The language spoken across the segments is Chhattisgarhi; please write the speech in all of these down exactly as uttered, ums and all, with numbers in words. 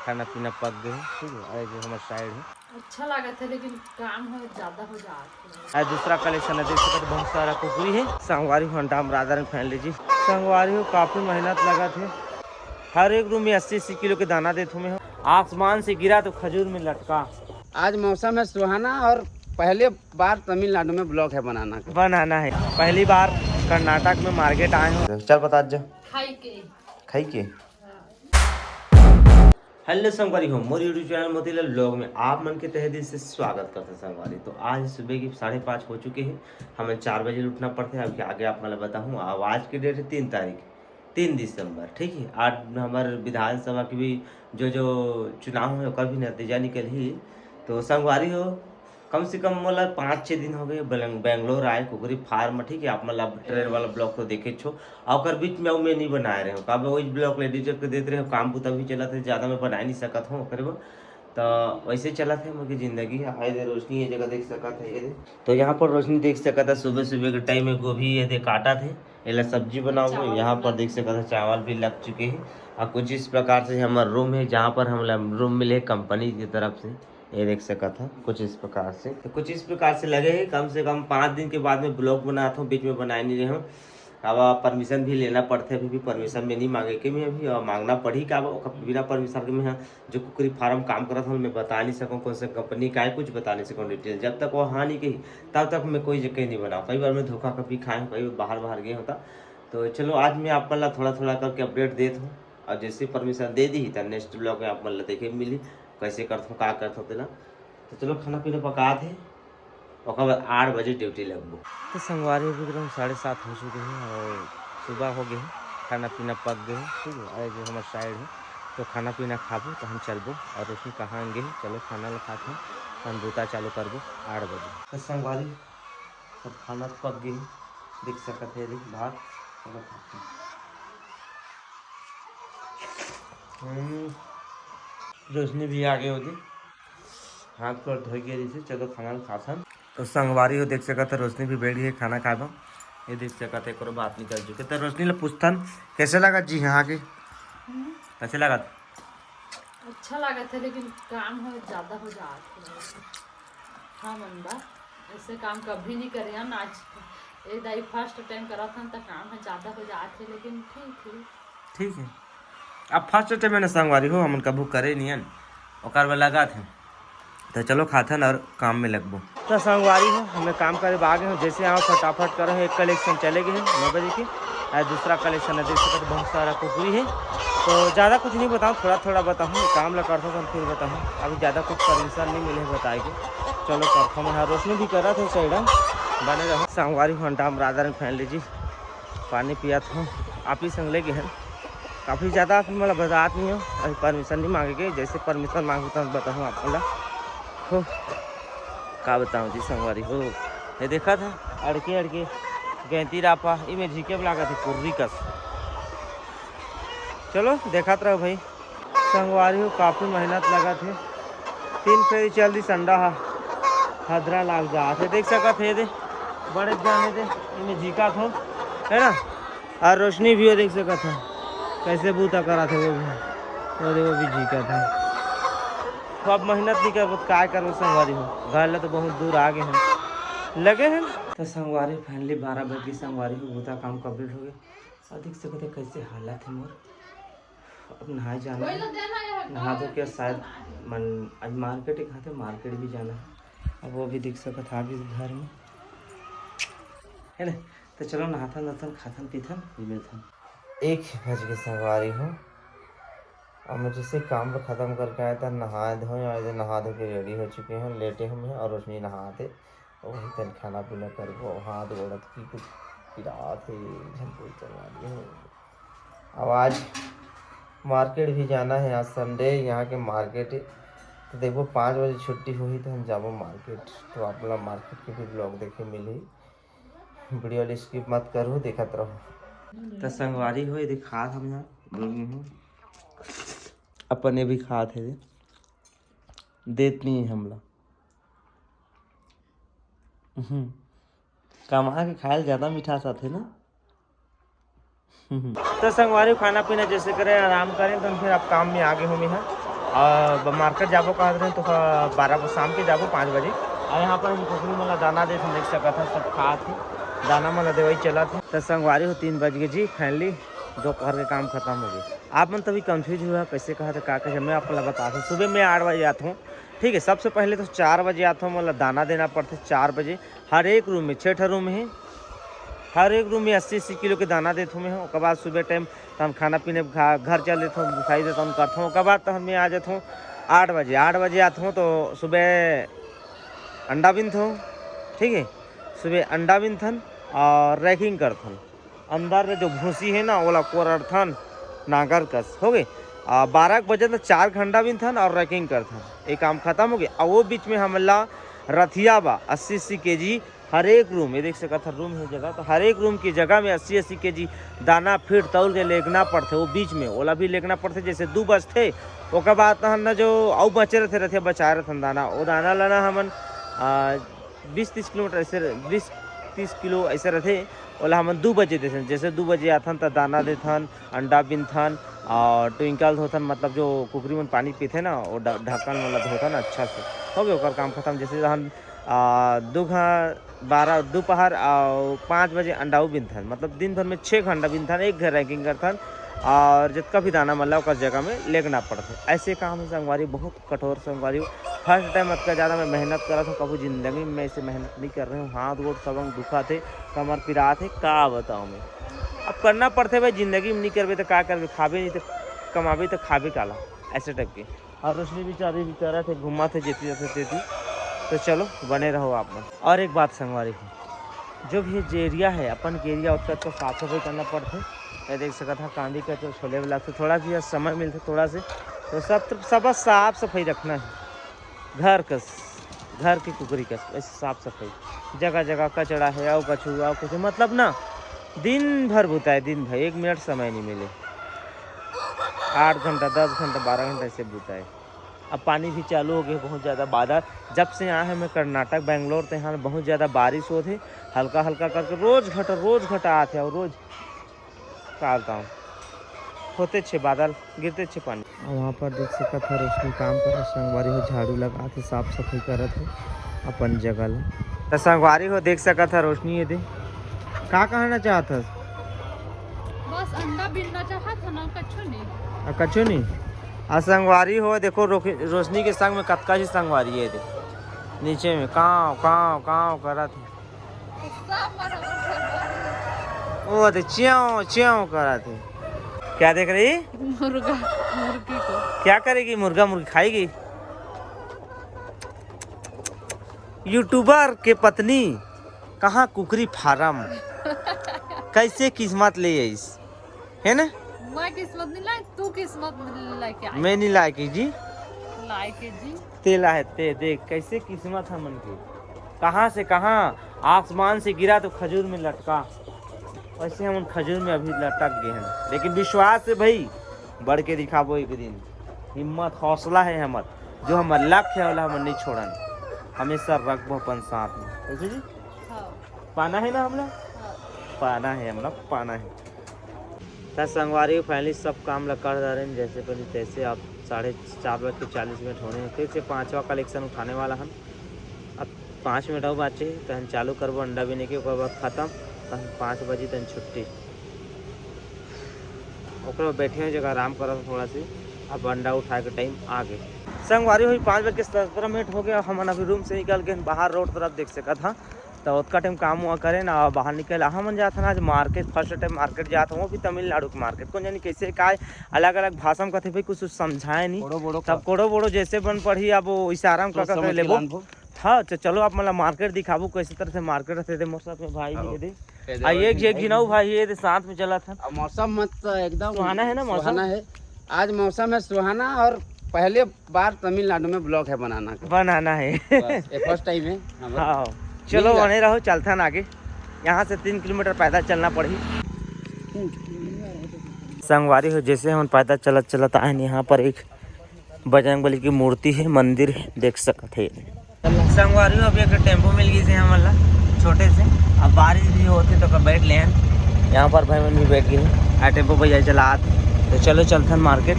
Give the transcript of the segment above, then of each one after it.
खाना पीना पक गए हे, ठीक है। अरे जो हमारे साइड है, अच्छा लागत है, लेकिन काम हो ज्यादा हो जात है। आज दूसरा कलेक्शन है, देख सकत बहुत सारा कुकरी है। संगवारी हो, अंडा हम राधा रंग फैन लीजिए। संगवारी हो, काफी मेहनत लगत है। हर एक रूम में अस्सी अस्सी किलो के दाना देत हूँ मैं। आसमान से गिरा तो खजूर में लटका। आज मौसम है सुहाना और पहले बार तमिलनाडु में ब्लॉग है बनाना का। बनाना है। पहली बार कर्नाटक में मार्केट आए हो। चल बता जा। खाई के। खाई के। हेलो संगवारी हो, मोर YouTube चैनल मोतीलाल ब्लॉग में आप मन के तहे दिल से स्वागत करते हैं संगवारी। तो आज सुबह की साढ़े पाँच हो चुके हैं, हमें चार बजे उठना पड़ते हैं। अभी आगे आप मतलब बताऊँ। अब आज की डेट है तीन तारीख, तीन दिसंबर, ठीक है। आज हमारे विधानसभा की भी जो जो चुनाव है ओकर भी नतीजा निकल ही। तो संगवारी हो, कम से कम मोला पाँच छः दिन हो गए बेंगलोर आए कुकरी फार्म, ठीक है। आप मतलब ट्रेन वाला ब्लॉग तो देखे छो, और ओकर बीच में मैं नहीं बनाए रहे हो, काबर वही ब्लॉग एडिट करके देते रहे हो, काम बुता भी चलत है, ज़्यादा मैं बनाए नहीं सकत हूँ ओकरे बर। तो वैसे चलत है मोर जिंदगी। हाय दे रोशनी, ये जगह देख सकत है, ये दे। तो यहाँ पर रोशनी देख सकत है, सुबह सुबह के टाइम में गोभी ये दे काटत है, एला सब्जी बनाओ। यहाँ पर देख सकत है चावल भी लग चुके हैं। और कुछ इस प्रकार से हमारा रूम है, जहाँ पर हम रूम मिले कंपनी की तरफ से। ये देख सकत है कुछ इस प्रकार से, तो कुछ इस प्रकार से लगे है। कम से कम पाँच दिन के बाद में ब्लॉग बनात हूँ, बीच में बनाए नहीं रहे हूँ। अब परमिशन भी लेना पड़ते, अभी भी परमिशन में नहीं मांगे के मैं अभी, और मांगना पड़ी का, बिना परमिशन के मैं जो कुकरी फार्म काम करत हूँ मैं बता नहीं सकूँ कौन से कंपनी का है, कुछ बता नहीं सकूँ डिटेल। जब तक वो हाँ नहीं कही तब तक मैं कोई जगह नहीं बनाऊँ। कई बार मैं धोखा कभी खाए हूँ, कई बार बाहर बाहर गए होता। तो चलो आज मैं आप मन ला थोड़ा थोड़ा करके अपडेट देत हूँ, और जैसे परमिशन दे दी तो नेक्स्ट ब्लॉग में आप मन ला देखे मिली कैसे करत हूँ, का करत हूँ तेला। तो चलो खाना पीना पका थे, ओकर बाद आठ बजे ड्यूटी लगबो। तो संगवारी हो, विक्रम साढ़े सात हो चुके हैं और सुबह हो गए हैं, खाना पीना पक गए हैं, ठीक है। अरे जो हमारे साइड है तो खाना पीना खाबो तो हम चलबो। और रोशनी कहाँ गए हैं, चलो खाना ला खाते हैं, हम बूता चालू करबो आठ बजे। तो संगवारी सब खाना पक गए हैं, देख सकत है रे भात। चलो खाते हैं। हम्म, रोशनी भी आ गए होती, हाथ पर धो गए जैसे। चलो खाना खाथन। तो संगवारी हो देख सकत है, रोशनी भी बैठ गई खाना खाए बर। ये देख सकत है, एको बात निकल चुके। तो रोशनी ले पूछथन, कैसे लगा जी यहाँ के? हम्म। कैसे लगा? अच्छा लागत है, लेकिन काम हो ज्यादा हो जात है। हाँ मन बा, ऐसे काम कभी नहीं करे हन। आज ये दाई फर्स्ट टाइम करत हन, तो काम है ज्यादा हो जात है, लेकिन ठीक है। ठीक है, अब फर्स्ट टाइम है ना संगवारी हो, हमन कभू करे नहीं हन, ओकर बर लगा थे। तो चलो खाथन और काम में लगबो। तो संगवारी हो, हमें काम करे बर आ गए हो, जैसे आओ फटाफट करो, एक कलेक्शन चले गए हैं नौ बजे के, आज दूसरा कलेक्शन है, देख सकते बहुत सारा कुकरी है। तो ज़्यादा कुछ नहीं बताऊँ, थोड़ा थोड़ा बताऊँ, काम ला करता हूँ फिर बताऊँ, अभी ज़्यादा कुछ परमिशन नहीं मिले बताए के। चलो करता हूँ, हाँ रोशनी भी करा थे साइड, बने रहो। संगवारी हो, अंडा हम राधा रंग फैन लीजिए, पानी पिया था, आप ही संग ले गए हैं। काफ़ी ज़्यादा आप मतलब बतात नहीं हो, अभी परमिशन नहीं मांगे के, जैसे परमिशन मांगू तो बताऊँ आप बोला। हो, का बताऊँ जी संगवारी हो, ये देखा था अड़के अड़के गैंती रापा, इमे झीके लागत है कुर्री कस। चलो देखत रहो भाई, संगवारी हो काफ़ी मेहनत लगत है, तीन फेरी चल दी संडा हा, हदरा लाग जात है, देख सकत है दे, बड़े जाने दे, इमे झीका थो, है ना। और रोशनी भी हो देख सकत है, कैसे बूता करत है वो भी, वो दे, वो भी झीकत है। तो अब मेहनत नहीं करबो, तो काय करबो संगवारी हो, घर ला तो बहुत दूर आ गए हैं, लगे हैं। तो संगवारी हो, finally बारह बज गए संगवारी हो, बूता काम complete हो गए। और देख सकत है कैसे हालत है मोर। अब नहाए जाना है, नहा धो के शायद मन, आज मार्केट एक हाथे मार्केट भी जाना है। अब वो भी देख सकत है अभी घर में, है ना। तो चलो नहाथन धोथन, खाथन पीथन, फिर मिलथन। एक बज के संगवारी हो, अब मैं जैसे काम ला खत्म करके आया था, नहाए धोए, और इधर नहा धो के रेडी हो चुके हैं, लेटे हुए हैं, और रोशनी नहाते वही तन खाना पीना करबो। हाथ गोड़ की कुछ पिरात है, झन कोई करवा दिए। अब आज मार्केट भी जाना है, आज संडे, यहाँ के मार्केट है। तो देखो पाँच बजे छुट्टी हुई तो हम जाबो मार्केट, तो आप लोग मार्केट के भी ब्लॉग देखे मिली। वीडियो ला स्किप मत करो, देखत रहो। तो संगवारी हो, ये दिखात हम यहाँ, अपने भी खात है, देत नहीं है हमला। हम्म। कमा के खायल ज्यादा मिठास आथे ना। हम्म। तो संगवारी खाना पीना जैसे करें, आराम करें, तो फिर आप काम में आगे हो। मैं अब मार्केट जाबो कहत रहे तो बारह को शाम के जाबो पाँच बजे। और यहाँ पर हम कुकरी मन ला दाना देत हन, देख सकत हन सब खात हे, दाना मन ला देवई चलत हे। तो संगवारी हो तीन बज गए जी, फाइनली दोपहर के काम खत्म हो गए। आप मन तभी कंफ्यूज हुआ कैसे कहा था का कहे, मैं आप ला बता दूँ। सुबह में आठ बजे आता हूँ, ठीक है। सबसे पहले तो चार बजे आता हूँ, मतलब दाना देना पड़ते चार बजे। हर एक रूम में छः ठो रूम है, हर एक रूम में अस्सी अस्सी किलो के दाना देत हूँ मैं। ओकर बाद सुबह टाइम तो हम खाना पीने खा घर चल देत हूँ, दिखाई देता हूँ, करता हूँ। ओकर बाद तो हम मैं आ जाता हूँ आठ बजे। आठ बजे आता हूँ तो सुबह अंडा बीनत हूँ, ठीक है। सुबह अंडा बीनथन और रैकिंग करथन। अंदर में जो भूसी है ना, ओला कोरथन नांगर कस, हो गए। आ, बारह के बजे तक चार घंटा बीनथन और रैकिंग करथन, ये काम खत्म हो गया। और वो बीच में हमला रथिया बा अस्सी अस्सी केजी हर एक रूम, ये देख सकत हर रूम है जगह, तो हर एक रूम की जगह में अस्सी अस्सी केजी दाना फीड तौल के लेगना पड़थे। वो बीच में ओला भी लेगना पड़थे, जैसे दू बजथे, ओकर बाद तहन न जो अउ बचे रथे, रथे बचाए रथन दाना, वो दाना लाना हमन आ, बीस तीस किलोमीटर ऐसे रह-, बीस तीस किलो ऐसे रथे। ओला हमन दू बजे देथन, जैसे दू बजे आथन त दाना देथन, अंडा बीनथन और ट्विंकल धोथन, मतलब जो कुकरी मन पानी पीथे ना, वो ढ-, ढक्कन वाला धोथन अच्छा से। हो गए ओकर काम खत्म। जैसे हम आ, दू घा बारह दोपहर और पाँच बजे अंडा बीनथन, मतलब दिन भर में छः घंटा बीनथन, एक घर रैकिंग करथन और जितना भी दाना मन ला ओकर जगह में लेगना पड़थे। ऐसे काम है संगवारी, बहुत कठोर संगवारी। फर्स्ट टाइम अतका ज़्यादा मैं मेहनत करत हूँ, कभी जिंदगी में मैं ऐसे मेहनत नहीं कर रहे हूँ। हाथ गोड़ सबंग दुखा थे, कमर पिरा थे, का बताऊँ मैं। अब करना पड़थे भाई, जिंदगी में नहीं करबे तो का करबे, खाबे नहीं तो कमाबे तो खाबे काला, ऐसे टाइप के। और रोशनी बेचारी भी करत हे, घूमत हे जेती जाथे तेती। तो चलो बने रहो आप मन। और एक बात संगवारी हो, जो भी जे एरिया है अपन के एरिया, ओतका तो साफ सफाई करना पड़थे। ये देख सकत हा कांदी का तो छोले वाला, तो थोड़ा भी समय मिलथे थोड़ा से, तो सब सब साफ सफाई रखना है। घर कस, घर की कुकरी कस, ऐसे साफ सफाई, जगह जगह कचड़ा है, आओ कछु आओ कुछ, मतलब ना दिन भर बुताए, दिन भर एक मिनट समय नहीं मिले। आठ घंटा, दस घंटा, बारह घंटा ऐसे बुताए। अब पानी भी चालू हो गया बहुत ज़्यादा। बादल जब से आए हैं मैं कर्नाटक बेंगलोर, तो यहाँ बहुत ज़्यादा बारिश होत है, हल्का हल्का करके रोज घटा रोज घटा आत है और रोज का बताऊँ, होते छे बादल, गिरते छे पानी। और वहाँ पर देख सकत है रोशनी काम करत, संगवारी हो झाड़ू लगात हे, साफ सफाई करत हे अपन जगह ला। तो संगवारी हो देख सकत है रोशनी ये दे, का कहना चाहत हस? बस अंडा बिनना चाहत हन, कछु नहीं। आ, कछु नहीं। आ संगवारी हो देखो रोशनी के संग में कतका ही संगवारी है दे, नीचे में काव काव काव करत हे। वो तो च्याव च्याव करत हे। क्या देख रही? मुर्गा, मुर्गी को। क्या करेगी? मुर्गा मुर्गी खाएगी? यूट्यूबर के पत्नी कहाँ कुकरी फार्म? कैसे किस्मत ले आइस, है ना? मैं किस्मत नहीं लाई, तू किस्मत लेके आई। मैं नहीं लाए के जी। लाए के जी। ते लाए ते देख कैसे किस्मत हमन के, कहाँ से कहाँ आसमान से गिरा तो खजूर में लटका, वैसे हमन खजूर में अभी लटक गए हैं। लेकिन विश्वास से भाई बढ़ के दिखाबो एक दिन। हिम्मत हौसला है हमर, जो हमर लक्ष्य है ओला हमन नहीं छोड़न, हमेशा रखबो अपन साथ में। कैसे जी? हाँ। पाना है ना हमला? हाँ। पाना है हमला, पाना है। त संगवारी हो, finally सब काम ला कर डारेन, जैसे पहले तैसे। अब साढ़े चार बज के चालीस मिनट होने हैं। फिर से पांचवा कलेक्शन उठाने वाला हन। अब पाँच मिनट अउ बाचे, तहन चालू करबो अंडा बीने के, ओकर बाद खत्म, तहन पाँच बजे तहन छुट्टी। ओकर बाद बैठे हो जगह आराम करत हो थोड़ा सी। अब अंडा उठाए के टाइम आ गए। संगवारी हो, पाँच बज के सत्रह मिनट हो गया, हमन अभी रूम से निकल के बाहर रोड तरफ देख सकत हा। तो ओतका टाइम काम हुआ करे ना, बाहर निकल। हमन जात हन आज मार्केट, फर्स्ट टाइम मार्केट जात हूँ, वो भी तमिलनाडु के मार्केट। कौन जानी कैसे काय अलग अलग भाषा में कथे भाई, कुछ समझाए नहीं। बोड़ो बोड़ो तब का। कोड़ो बोड़ो जैसे बन पढ़ी, अब वो इशारा में तो का समझ के लेबो। लानबो। हाँ, तो चलो आप मतलब मार्केट दिखाबो, कैसे तरह से मार्केट रहते थे। मोर साथ में भाई भी आओ। है दे। ए दे, आ, और एक भी जे भाई गिनाऊ भी। भाई, ये दे साथ में चला था। अब मौसम मत तो एकदम सुहाना है ना मौसम? सुहाना है। आज मौसम है सुहाना और पहले बार तमिलनाडु में ब्लॉग है बनाना का। बनाना है। बस, ये फर्स्ट टाइम है हमारा। हाँ, चलो, मिल जा। बने रहो, चलथन आगे। यहाँ से तीन किलोमीटर पैदल चलना पड़ी। संगवारी हो, जैसे हम पैदल चलत चलत आए हैं, यहाँ पर एक बजरंग बली की मूर्ति है, मंदिर है, देख सकत है। संगवारी हो, अभी एक टेम्पो मिल गई से हमन ला छोटे से। अब बारिश भी होते तो कब बैठ ले हैं। यहाँ पर भाई मन भी बैठ गए हैं। आ टेम्पो भैया चला आत। तो चलो चलथन मार्केट।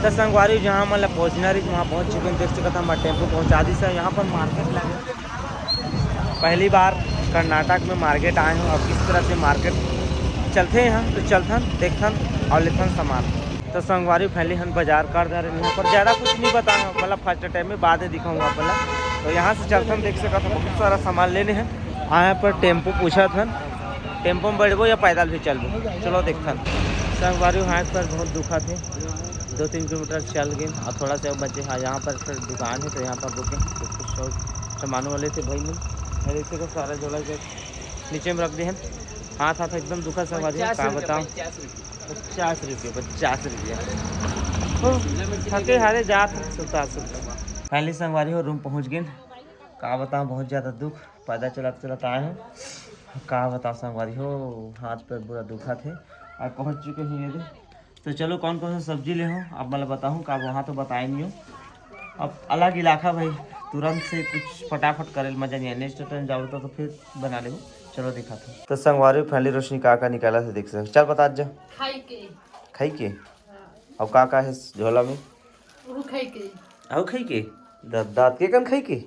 त संगवारी, जहाँ हमन ला पहुँचना रहिस, वहाँ पहुँच चुके हैं। देख सकत हन, हमर टेम्पो पहुँचा दिस हे। यहाँ पर मार्केट लगे, पहली बार कर्नाटक में मार्केट आए हँव। अब किस तरह से मार्केट चलथे यहाँ, तो चलथन, देखथन अउ लेथन सामान। तो संगवारी, finally हम बाजार कर जा रहे हैं। यहाँ पर ज़्यादा कुछ नहीं बताना, मतलब फर्स्ट टाइम में, बाद में दिखाऊंगा आप ला। तो यहाँ से चलथन, देख सकत हन, बहुत सारा सामान लेने हैं। हाँ, यहाँ पर टेम्पो पूछत हन, टेम्पो में बैठबो या पैदल भी चलबो, चलो देखथन। संगवारी, हाथ पर बहुत दुखत हे, दो तीन किलोमीटर चल गए और थोड़ा सा बचे। हाँ, यहाँ पर फिर दुकान है, तो यहाँ पर रुके, तो कुछ और सामान वाले थे भाई मन, अउ इसे को सारा झोला के नीचे में रख दे हैं। हाथ हाथ एकदम दुखत संगवारी हो, का बताओ। पचास रुपये, पचास रुपये, पचास रुपये। ओ, थके हारे जात हैं, सुता सुता। Finally संगवारी हो, रूम पहुँच गए। का बताओ, बहुत ज़्यादा दुख, पैदल चलत चलत आए हँव। का बताओ संगवारी हो, हाथ पैर पूरा दुखत हे। और पहुँच चुके हैं ये दे। तो चलो, कौन कौन सा सब्जी ले हो आप, मतलब बताऊँ का, वहाँ तो बताए नहीं हो। अब अलग इलाका भाई, तुरंत से कुछ फटाफट करे ल मजा नहीं है। नेक्स्ट टाइम जाओ तो, तो फिर बना लेबो। चलो दिखाथँव। तो संगवारी, finally रोशनी का का निकालत हे, देख सकत हव। चल बता जा। खाई के। खाई के? हाँ। अउ का का हे झोला में? वो खाई के। अउ खाई के? द-, दाँत के कन खाई के?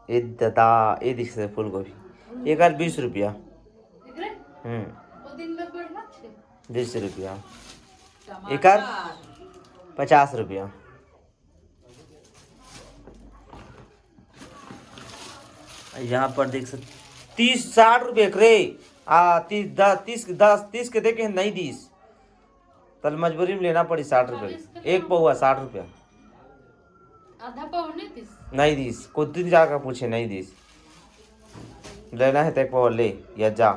ए दादा, ए दिख से फूलगोभी। एकर बीस रुपया। एकरे? हम्म। वो दिन में बढ़िया छे। बीस रुपया। टमाटर। एकर पचास रुपया। यहाँ पर देख सक-, तीस, साठ रुपये के रे। आ, तीस, दस, तीस के, दस, तीस के देखे नहीं दीस। तल मजबूरी में लेना पड़ी साठ रुपये। एक पौवा साठ रुपया। आधा पौवा नहीं दीस? नहीं दीस। कुछ दिन जाकर पूछे, नहीं दीस। लेना है तो एक पौवा ले या जा।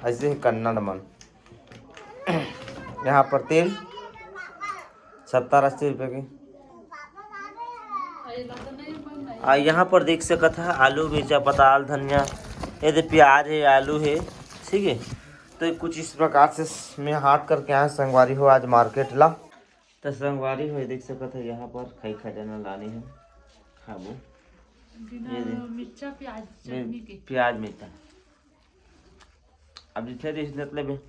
ऐसे ही कन्नड़ मन। यहाँ पर तेल सत्तर अस्सी रुपये के। आ, यहाँ पर देख सकत ह आलू, मिर्चा, पताल, धनिया, ये दे प्याज हे, आलू हे, ठीक है। तो कुछ इस प्रकार से मैं हाट करके आया संगवारी हो आज मार्केट ला। तो संगवारी हो, ये देख सकत ह, यहाँ पर खई खजाना लाने हैं, खाबो। बिना ये दे। मिर्चा, प्याज, चटनी के। प्याज मिर्चा। अब जिथे रिस नत लेबे।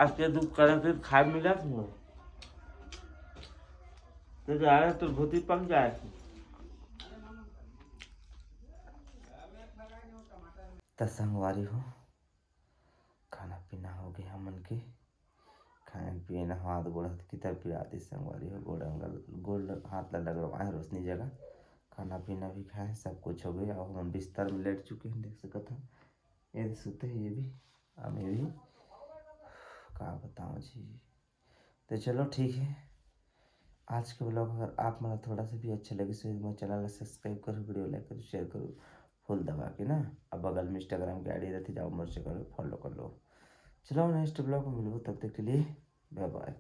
आज के दुख करे फिर खाए मिला तुम। तो जा रहे तो भूती पक जाए। त संगवारी हो, खाना पीना हो गया हमन के। खाए पिए न हाथ गोड़ हथ कितर पिरात हे संगवारी हो, गोड़ अंगल, गोड़ हाथ ला लगवाए रोशनी जगह। खाना पीना भी खाए, सब कुछ हो गया। अब हमन बिस्तर में लेट चुके हैं, देख सकत हव। ये सुते हे ये भी, अब ये भी। का बताओ जी। तो चलो ठीक है, आज के vlog अगर आप मन ला थोड़ा सा भी अच्छा लगे तो मोर channel ला subscribe करो, video like करो, share करो, फुल दबा के ना। अब बगल में Instagram के ID रहती, जाओ मोर से करो, follow कर लो। चलो next vlog में मिलबो, तब तक के लिए bye bye।